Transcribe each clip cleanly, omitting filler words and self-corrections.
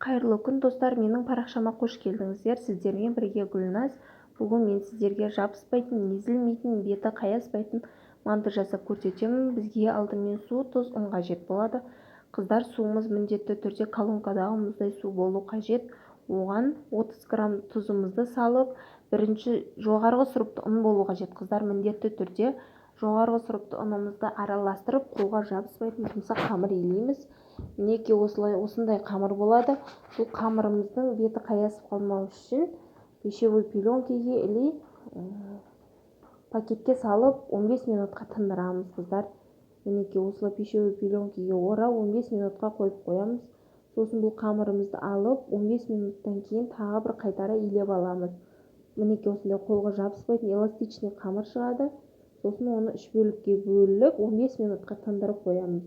Қайырлы күн, достар! Менің парақшама қош келдіңіздер! Сіздермен бірге Гүлназ. Бүгін мен сіздерге жабыспайтын, езілмейтін, беті қаяспайтын манты жасап көрсетемін. Бізге алдымен су, тұз, ұн қажет болады. Қыздар, суымыз міндетті түрде колонкадағы мұздай су болу қажет. Оған 30 грамм тұзымызды салып, бірінші жоғарғы сұрыпты ұн болу қажет. Қыздар, міндетті түрде жоғарғы сұрыпты ұнымызды араластырып, қолға жабыспайтын жұмсақ қамыр илейміз. Мінекей, осылай, осындай қамыр болады. Бұл қамырымыздың беті қаясып қалмау үшін пищевой пленкаге или пакетке салып, 15 минутқа тындырамыз. Қыздар, мінекей, осылай пищевой пленкаге орап, 15 минутқа қойып қоямыз. Сосын бұл қамырымызды алып, 15 минуттан кейін тағы бір қайтара илеп аламыз. Мінекей, осындай қолға жабыспайтын эластичный қамыр шығады. Сосын оны үш бөлікке бөліп, 15 минутқа тындырып қоямыз.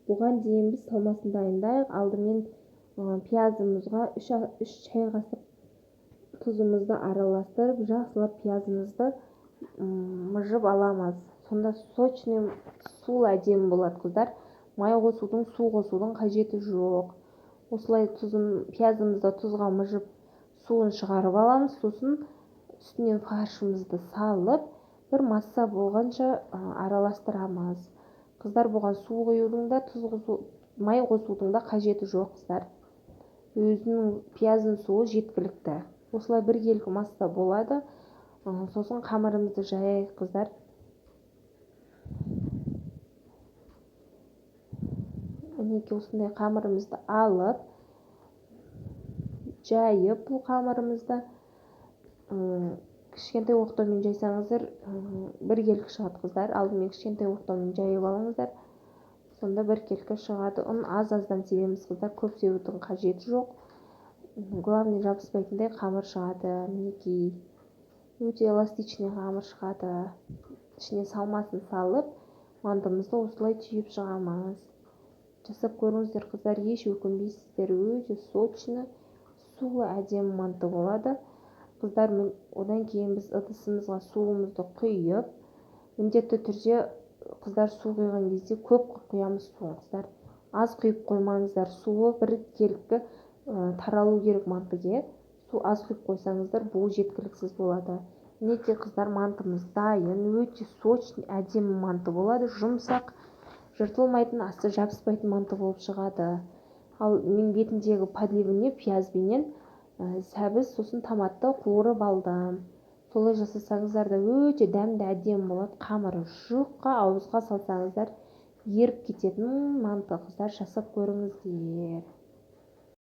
Бұған дейін біз салмасын дайындайық. Алдымен пиязымызға 3 шай қасық тұзымызды араластырып, жақсылап пиязымызды мыжып аламыз. Сонда сочный, сулы, әдемі болады. Қыздар, май қосудың, су қосудың қажеті жоқ. Осылай тұзын, пиязымызды тұзға мыжып, суын шығарып аламыз. Сосын үстінен фаршымызды салып, бір масса болғанша араластырамыз. Қыздар, бұған су құюдың да, тұз қосу, май қосудың да қажеті жоқ. Қыздар, өзінің пияздың суы жеткілікті. Осылай біркелкі масса болады. Сосын қамырымызды жаяйық. Қыздар, мінекей, осындай қамырымызды алып, жайып, бұл қамырымызды кішкентай оқтаумен жайсаңыздар, біркелкі шығады. Қыздар, алдымен кішкентай оқтаумен жайып алыңыздар, сонда біркелкі шығады. Ұн аз-аздан себеміз, қыздар, көп себудің қажеті жоқ. Главный, жабыспайтындай қамыр шығады. Мінекей, өте эластичный қамыр шығады. Ішіне салмасын салып, мантымызды осылай түйіп шығамыз. Жасап көріңіздер, қыздар, еш өкінбейсіздер. Өте сочный, сулы, әдемі манты болады. Қыздар, одан кейін біз ыдысымызға суымызды құйып, міндетті түрде, қыздар, су құйған кезде көп қылып құямыз суын. Қыздар, аз құйып қоймаңыздар, суы біркелкі таралу керек мантыге. Су аз құйып қойсаңыздар, буы жеткіліксіз болады. Мінекей, қыздар, мантымыз дайын. Өте сочный, әдемі манты болады. Жұмсақ, жыртылмайтын, асты жабыспайтын манты болып шығады. Ал мен бетіндегі подливіне пиязбенен сәбіз, сосын томатты қуырып алдым. Солай жасасаңыздар да, өте дәмді, әдемі болады. Қамыры жұқа, ауызға салсаңыздар, еріп кететін манты. Қыздар, жасап көріңіздер.